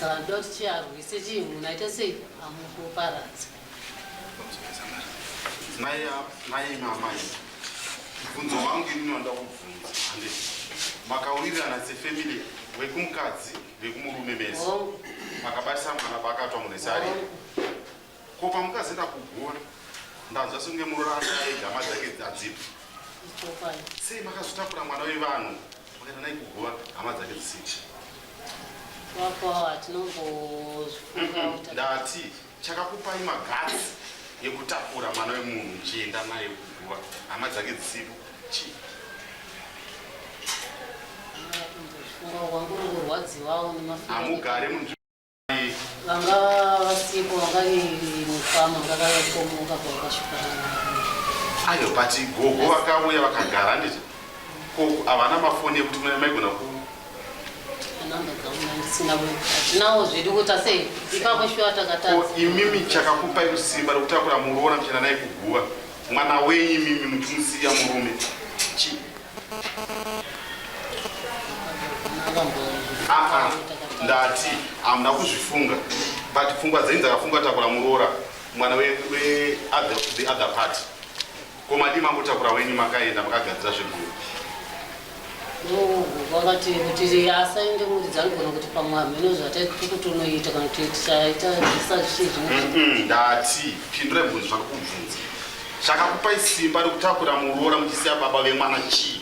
saka ndoda kuti chiarwise chii munhu aita sei amukuparadza. Nai amai, mubvunzo wangu inini wanoda kubvunza handiti makawirirana sefamily wekumukadzi vekumurume mese makabatisa mwana bakatwa munhu ese aripo ko pamukazoenda kuguva ndanzwa sekunge muroora anga ega hama dzake hadzipo sei makazotakura mwana wevanhu makaenda naye kuguva hama dzake dzisipo ndati chakakupai magatsi ekutakura mwana wemunhu muchienda naye kuguva hama dzake dzisipo chii hamugare munzvimbo vanga vasipo vanga mufama ngakakomoka kwavakasvika. Ayo, but gogo vakauya vakagara handiti? Ko havana mafoni ekuti maigona ku Namba dzangu ndisina, hatinawo zvedu kuita sei ipapo shuwa takatadza. Ko imimi chakakupai simba rekutakura muroora muchienda naye kuguva mwana wenyu imimi muchimusiya murume chii? Aa, ndati hamuna kuzvifunga, but pfungwa dzenyu dzakafunga takura muroora mwana we other, the other part. Ko madii mangotakura wenyu makaenda makagadzira zveguru? Vakati kuti asaende muridzi anogona kuti pamwe hameno zvatikutonoita kana kuti tichaita zvisazvii. Ndati pindurai mubvunzo zvakakubvunza. Chakakupai simba rekutakura muroora muchisiya baba vemwana chii?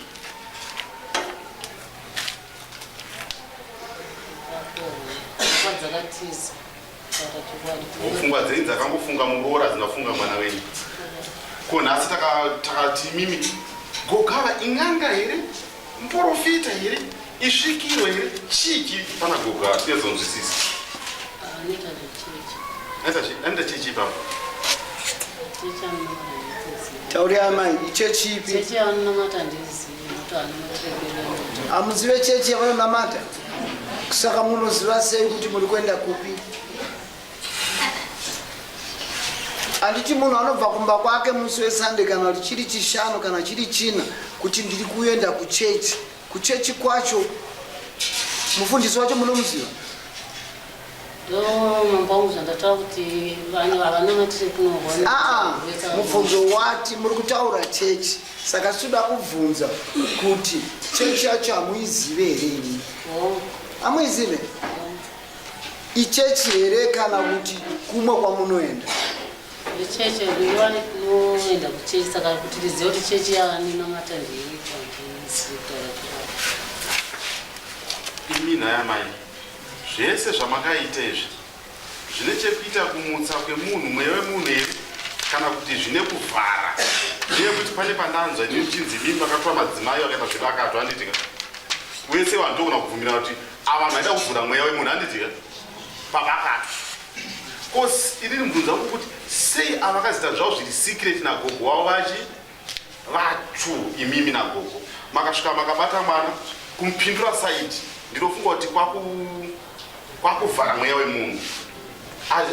Pfungwa dzakatiza. Pfungwa dzenyu dzakangofunga muroora, dzinafunga mwana wenyu. Ko nhasi takati imimi gogava in'anga here, muprofita here, isvikiro here, chii chiri pana gogava tinezonzwisisa? Anoita zvechechi. Anoita chechi ipapo. Chechi anonamata handizivi. Tauri amai, ichechi ipi? Chechi anonamata handizivi nokuti anomatira kwedu. Hamuzive chechi yavanonamata? Saka munoziva sei kuti muri kuenda kupi? Handiti munhu anobva kumba kwake musi weSunday kana kuti chiri Chishanu kana chiri China kuti ndiri kuenda kuchechi. Kuchechi kwacho mufundisi wacho munomuziva? Ndo mambo wangu zvandataura kuti vanhu havanamatire kuno. Aa, mubvunzo wati muri kutaura chechi, saka tinoda kubvunza kuti chechi yacho hamuizive here imi? Hamuizive? Ichechi here kana kuti kumwe kwamunoenda? Chechi inoenda kuchechi, saka kuti tizive kuti chechi yaanonamata ndeipi handizivi kutaura chokwadi. Imi nhai amai, zvese zvamakaita izvi zvine chekuita kumutsa kwemunhu mweya wemunhu here kana kuti zvine kuvhara? Ndeyekuti pane pandanzwa inini muchinzi imimi makatora madzimai vakaita zvebakatwa, handitika? Wese vanhu togona kubvumira kuti ava vanhu vaida kuvhura mweya wemunhu, handitika, pabakatwa. Ko inini mubvunzo wangu kuti sei ava vakazita zvavo zviri secret nagogo wavo vachi vachu, imimi nagogo makasvika makabata mwana kumupindura saidi? Ndinofunga kuti kwakuvhara mweya wemunhu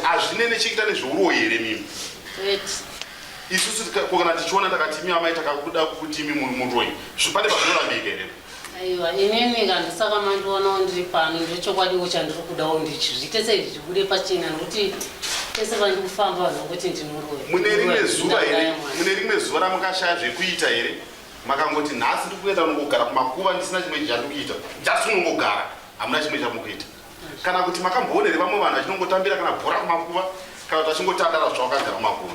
hazvine nechekuita nezveuroyi here mimi? Kwete. Isusu ko kana tichiona takati imi amai takakuda kuti imi muri muroyi, zvipane pazvinorambika here? Aiwa, inini kandisaka mandionawo ndiri pano ndechokwadiwo chandiri kudawo ndichi zviite sei zvibude pachena, nokuti pese pandiri kufamba vanhu vakuti ndinoroya. Mune rimwe zuva here, mune rimwe zuva ramukashaya zvekuita here? Makangoti nhasi ndiri kuenda kunongogara kumakuva ndisina chimwe chandiri kuita, just kunongogara, hamuna chimwe chamukuita. Kana kuti makamboona here vamwe vanhu vachinongotambira kana bhora kumakuva, kana kuti vachingotandara zvavakagara kumakuva?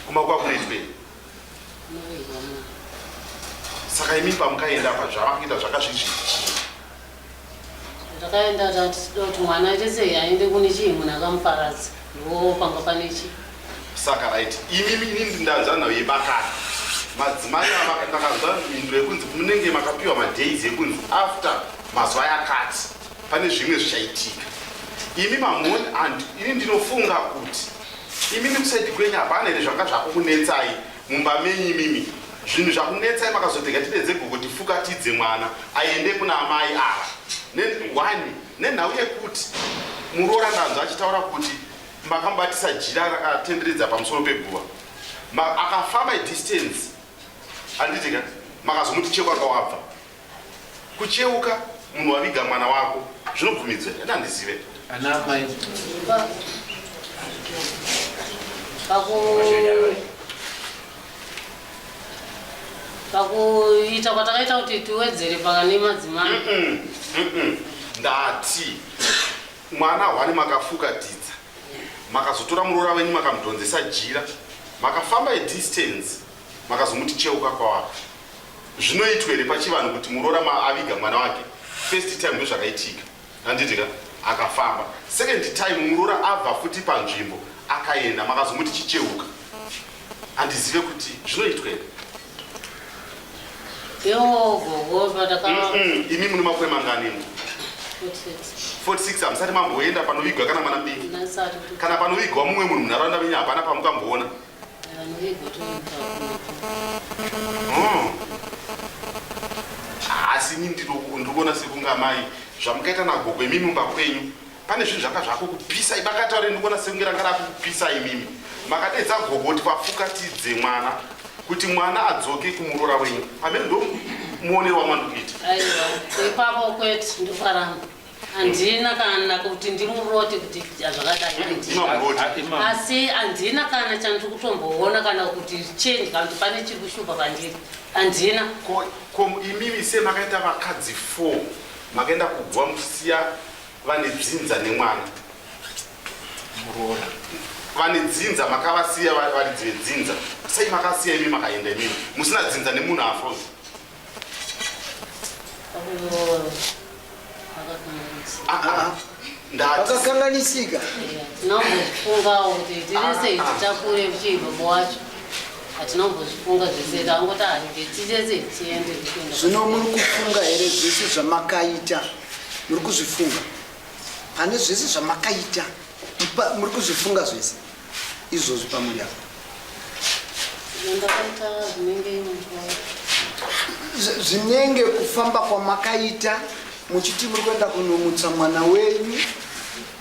Kumakuva kunoitwei? Saka imi pamukaenda apa zvavakuita zvakazvizvi Takaenda tati tinoda kuti mwana aite sei aende kune chii munhu akamuparadza ndo panga pane chii. Saka right imimi inini ndanzwa nhau yebakata madzimai ava ndakanzwa mhinduro yekunzi munenge makapiwa madays ekunzi after mazuva yakati pane zvimwe zvichaitika imi mamuoni and ini ndinofunga kuti imimi kusaidi kwenyu hapana here zvanga zvakukunetsai mumba menyu imimi Zvinhu zvakunetsai makazotega tidedze gogo tifukatidze mwana aende kuna amai ava ne one nenhau yekuti muroora ndanzwa achitaura kuti makamubatisa jira rakatenderedza pamusoro peguva akafamba distance handiti ka makazomuti chekwa kawabva kucheuka munhu waviga mwana wako zvinobvumidzwa here handizive ana amai Pakuita kwatakaita kuti tiwedzere pane madzimai. Ndati mwana hwani makafukatidza makazotora muroora wenyu makamudhonzesa jira makafamba a distance makazomuti cheuka kwawaka zvinoitwa here pachivanhu kuti muroora aviga mwana wake first time ndozvakaitika handiti ka akafamba second time muroora abva futi panzvimbo akaenda makazomuti chicheuka handizive kuti zvinoitwa here imi mune makore mangani imo 46 hamusati mamboenda panovigwa kana mwana mudiki kana panovigwa mumwe munhu munharaunda menyu hapana pamukamboona Oh. Asi ini ndiri kuona sekunge amai zvamukaita nagogo imimi mumba kwenyu pane zvinhu zvanga zvakukupisa ibakataure ndiri kuona sekunge ranga rakukupisa imimi makadeedza gogo kuti vafukatidze mwana kuti mwana adzoke kumuroora wenyu amene ndo muonero wamandikuita aiwa ipapo kwete ndoparamba Handina kana kuti ndimurote kuti zvakadai handina. Asi handina kana chandiri kutomboona kana kuti change kana kuti pane chiri kushupa pandiri. Handina. Ko, ko imimi se makaita vakadzi 4 makaenda kuguva muchisiya vane dzinza nemwana muroora vane dzinza makavasiya varidzi vedzinza sei makasiya imi makaenda imimi musina dzinza nemunhu afrozi Vakakanganisika. Tinombozvifungawo kuti tirese titakure chibaba wacho. Hatinombozvifunga zvese tangoti harige tirese tiende kuenda. Zvino muri kufunga here zvese zvamakaita? Muri kuzvifunga? Pane zvese zvamakaita muri kuzvifunga zvese izvozvi pamuri apa? Zvinenge kufamba kwamakaita muchiti muri kuenda kunomutsa mwana wenyu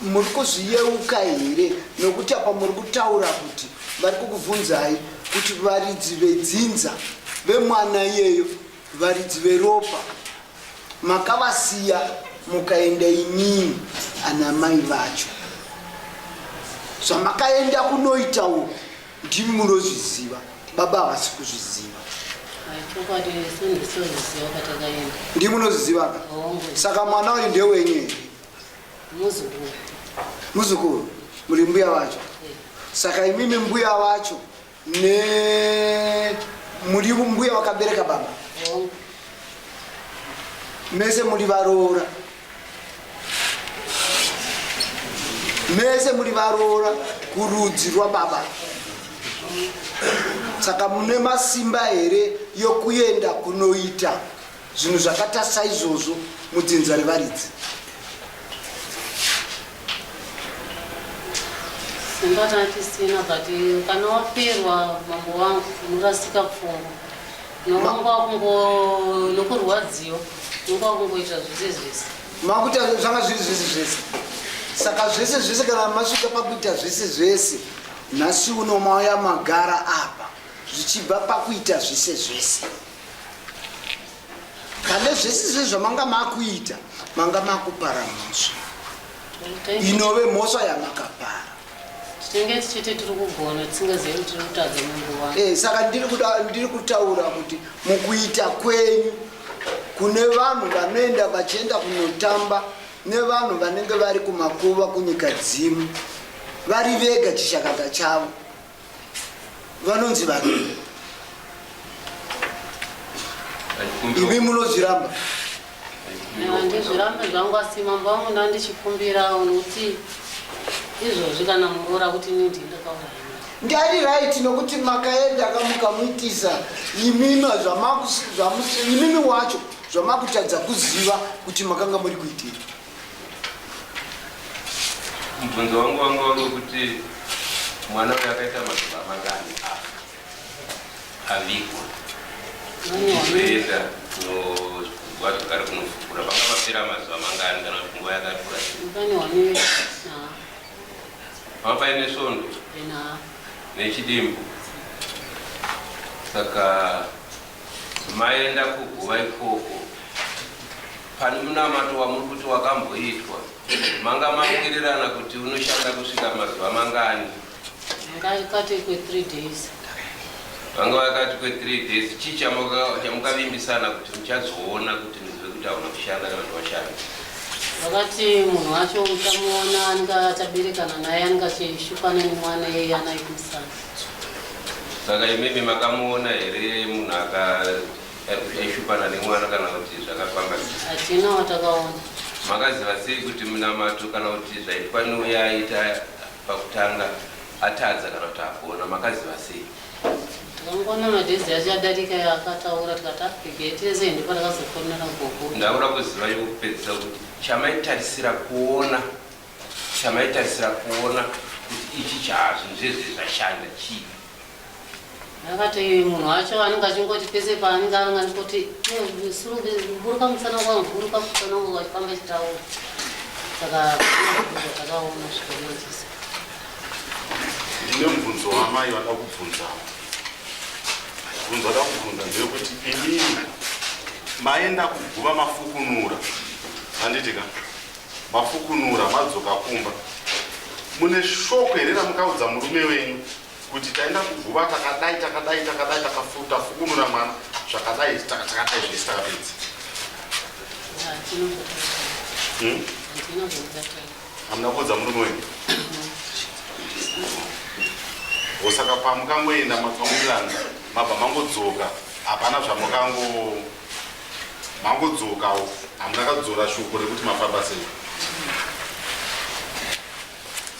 muri kuzviyeuka here nokuti apa muri kutaura kuti vari kukubvunzai kuti varidzi vedzinza vemwana iyeyo varidzi veropa Makavasiya mukaenda imimi ana mai vacho. Zvamakaenda kunoita uku ndimi munozviziva, baba havasi kuzviziva. Ndimi munozviziva ka? Saka mwana uyu ndewenyu here? Muzukuru. Muzukuru, muri mbuya vacho. Saka imimi mbuya vacho ne muri mbuya vakabereka baba mese muri varoora mese muri varoora kurudzi rwababa saka mune masimba here yokuenda kunoita zvinhu zvakata saizvozvo mudzinza revaridzi Simba tatisina but kana wafirwa mambo wangu unorasika pfungwa unonga wakungo nokurwadziwa unonga wakungoita zvese zvese makuita zvanga zviri zvese zvese saka zvese zvese kana masvika pakuita zvese zvese nhasi uno mauya magara apa zvichibva pakuita zvese zvese Pane zvese zvese zvamanga makuita manga makupara mhosva inove mhosva yamakapara. Tinenge tichiti tiri kugona tisingazivi kuti tiri kutadza mambo wangu. Eh, saka ndiri kuda ndiri kutaura kuti mukuita kwenyu kune vanhu vanoenda vachienda kunotamba nevanhu vanenge vari kumakuva kunyika dzimu vari vega chishakata chavo vanonzi varoyi. Imi munozviramba? Handizvirambe zvangu asi mambo wangu ndandichikumbirawo nokuti izvozvi kana muroora kuti ini ndini ndakauraya. Ndari right nokuti makaenda kamukamuitisa imimi imimi wacho zvamakutadza kuziva kuti makanga muri kuitei. Mubvunzo wangu wanga wari wekuti mwana uyu akaita mazuva mangani afa avigwa tichizoenda kunogwa zvakare kunofukura panga papera mazuva mangani kana kuti nguva yakakura sei? Pane one week na Panga paine svondo na nechidimbu saka maenda kuguva ikoko pane munamato wamuri kuti wakamboitwa manga mawirirana kuti unoshanda kusvika mazuva mangani? Vakati kwe 3 days. Vanga vakati kwe 3 days. Chii chamukavimbisana kuti muchazoona kuti muzive kuti hauna kushanda kana kuti washanda? Vakati munhu wacho muchamuona anenge achaberekana naye anenge achishupana nemwana iyeye anaye kumusana. Saka imimi makamuona here munhu aishupana nemwana kana kuti zvakafamba sei? Hatina watakaona. Makaziva sei kuti munamato kana kuti zvaitwa neuya aita pakutanga atadza kana kuti agona? Makaziva sei? Takangoona madhezi acho adarika akataura tikati apege tese ndipo takazofonera gogo. Ndakuda kuziva yekupedzisa kuti chamaitarisira kuona chamaitarisira kuona kuti ichi chaazvinhu zvezve zvashanda chii? Akati munhu wacho anenge achingoti pese paanenge anga ndikoti buruka musana wangu buruka musana wangu achifamba achitaura saka takaona zvikamadzisa. Ndine mubvunzo wamai vada kubvunza. Mubvunzo wada kubvunza ndewekuti imimi maenda kuguva mafukunura handiti ka mafukunura madzoka kumba mune shoko here ramukaudza murume wenyu kuti taenda kuguva takadai takadai takadai tafukunura mwana zvakadai takadai zvese takapedza? Hamuna kuudza murume wenyu? Saka pamukangoenda makawirirana mabva mangodzoka hapana zvamukango mangodzokawo hamuna kadzora shoko rekuti mafamba sei.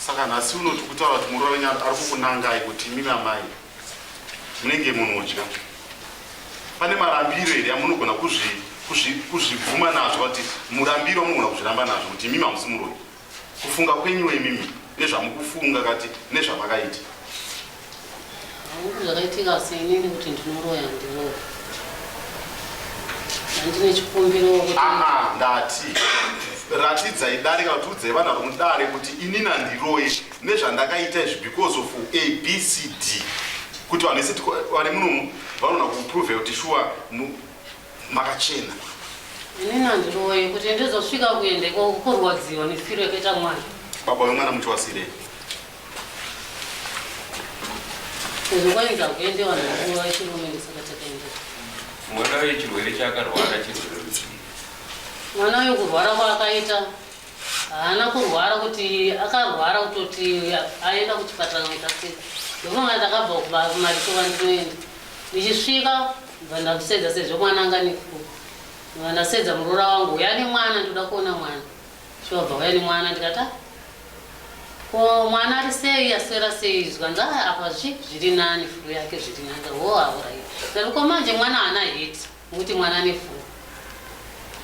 Saka nhasi unoti kutaura kuti murume wenyu ari kukunangai kuti imimi amai munenge munodya pane marambiro here amunogona kuzvibvuma nazvo kuti murambiro amunogona kuzviramba nazvo kuti imimi hamusi muroyi kufunga kwenyuwo imimi nezvamukufunga kati nezvamakaita? Hangu zvakaitika seinini kuti ndinoroya ndiroya handine chikumbiro kuti Aa, ndati ratidzai dare kana kuti udzai vanhu vari mudare kuti inini handiroye nezvandakaita izvi because of A B C D kuti vanhu vese vari munomu vanoona kuprove kuti shuwa makachena. Inini handiroye kuti ndizosvika kuenda ikoko kurwadziwa nefiro yakaita mwana. Baba vemwana muchiwasirei? Sezvo kwainzi hakuende vanhu vakuru vachirume ndosaka takaenda. Mwana uyu chirwere chaakarwara chirwere rudzii? Mwana uyu kurwara kwaakaita haana kurwara kuti akarwara kutoti aenda kuchipatara kuita sei. Ndofunga ndakabva kumariko kwandinoenda. Ndichisvika ndobva ndakusedza sezvo mwana anga ane flu. Ndobva ndasedza muroora wangu uya nemwana ndoda kuona mwana. Chobva uya nemwana ndikati ah ko mwana ari sei aswera sei zvikanzi ah apa zvi zviri nani flu yake zviri nani ho aurayi. Ndikati ko manje mwana haana heti nokuti mwana ane flu.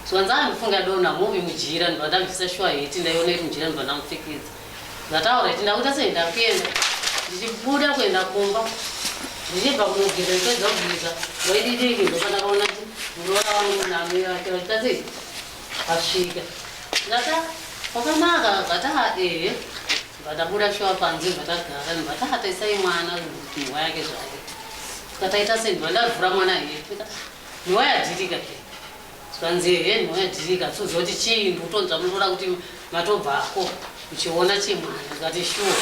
Zvikanzi ah ndifunga adonha muvi mujira ndobva ndabvisa shuwa heti ndaiona iri mujira ndobva ndamupfekedza. Ndataura kuti ndakuita sei ndakuenda ndichibuda kuenda kumba ndichibva kunogeza ndipedza kugeza waididiki ndopandakaona kuti muroora wangu namai vake vachiita sei vasvika ndikati "Ah, kwakanaka vakati "Ah, ehe ndabva shuwa panze ndobva tagara ndobva taataisai mwana nhwa yake zvake tikataita sei ndobva ndavhura mwana here ndikati "Ah, nhwa yadhirika ke zvikanzi ehe nhwa yadhirika tiuziva kuti chii ndikutonzwa muroora kuti matobvako uchiona chimwana ndikati shuwa.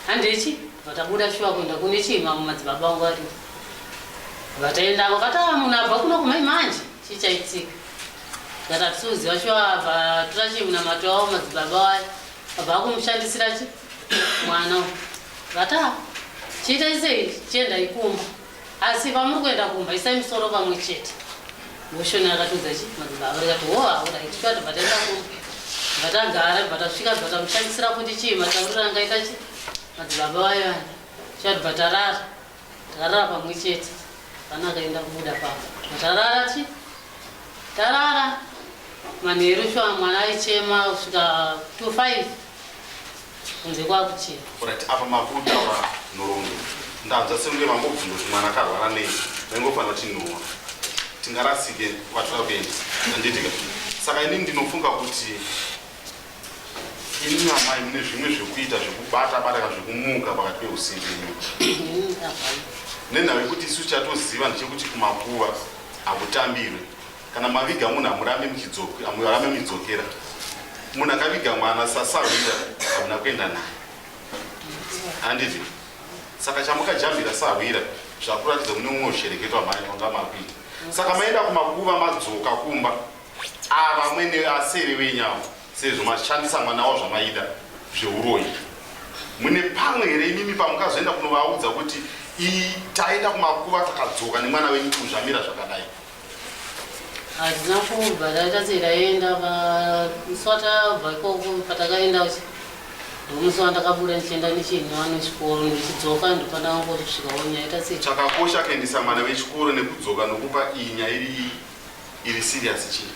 Handechi vatabuda shuwa kuenda kune chii mamwe madzibaba vangu ari vataenda vakati ah, munhu abva kuno kumai manje chii chaitika tikati hatisiuziva shuwa abva tora chii munamato wavo madzibaba wayo abva akumushandisira chi mwana uyu vati ah, chiitai sei chiendai kumba asi pamuri kuenda kumba isai musoro pamwe chete Motion akatiudza chi madzibaba rikati wo alright shuwa tobva taenda kumba bva tagara bva tasvika bva tamushandisira futi chii matauriro angaita chi madzibaba vayo aya shuwa tobva tarara takarara pamwe chete pana akaenda kubuda papa bva tarara chi tarara manheru shuwa mwana aichema kusvika to 5 kunze kwakuchena. Alright, apa makutaura nhoroondo ndanzwa sekunge mangobvunza kuti mwana akarwara nei vaingofanira kuti nhowa tingarasike vatoda kuenda handitika saka inini ndinofunga kuti inini amai mune zvimwe zvekuita zvekubata bata kana zvekumuka pakati peusiku imi nenhau yekuti isu chatoziva ndechekuti kumakuva hakutambirwe Kana maviga munhu hamurambe muchirambe muchidzokera. Munhu akaviga mwana sasahwira hamuna kuenda naye. Handiti? Saka chamukajambira sahwira zvakuratidza mune umwe ushereketo amai wanga makuita. Saka maenda kumakuva madzoka kumba ava mwene asere wenyawo sezvo mashandisa mwana wavo zvamaida zveuroyi. Mune pamwe here imimi pamukazoenda kunovaudza kuti taenda kumakuva takadzoka nemwana wenyu zvamira zvakadai? Hatina kubva taita sei taenda musi watabva ikoko patakaenda ndomusi wandakabuda ndichienda nechinhu nechikoro ndichidzoka ndopandakangoti kusvikawo nyaya ita sei. Chakakosha kuendesa mwana wechikoro nekudzoka nokupa iyi nyaya iri iri serious chii?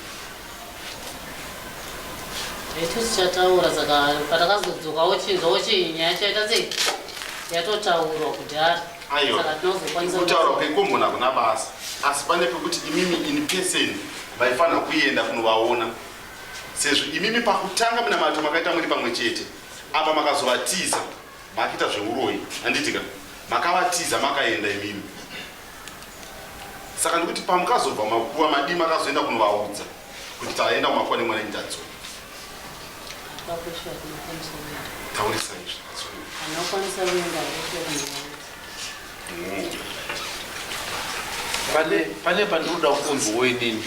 Taiti tichataura saka patakazodzokawo chinzwawo chii nyaya chaita sei yatotaurwa kudhara. Aiwa, kutaura kwekomboni hakuna basa, asi pane pekuti imimi in person vaifanira kuenda kunovaona sezvo imimi pakutanga minamato makaita muri pamwe chete apa makazovatiza makiita zveuroyi handitika makavatiza makaenda imimi saka ndikuti pamukazobva makuva madii makazoenda kunovaudza kuti taenda kumakuva nemwana indatso taurisa izvi Pane pane pandinoda kunzwawo inini.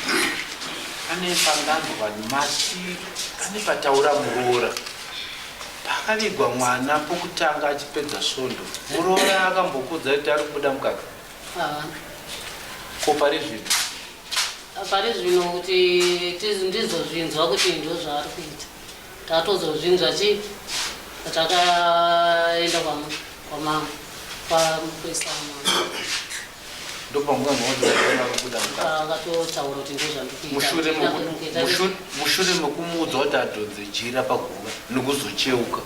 Pane pandanzwa mati pane pataura muroora. Pakavigwa mwana pokutanga achipedza svondo. Muroora akambokudza kuti ari kubuda mukaka. Ko pari zvino? Pari zvino kuti ndizozvinzwa kuti ndozvaari kuita. Tatozozvinzwa chii patakaenda kwamama kwamukwesa mama akatotaura kuti ndozvandikuita mushure mekumuudza kuti adhonze jira paguva nekuzocheuka.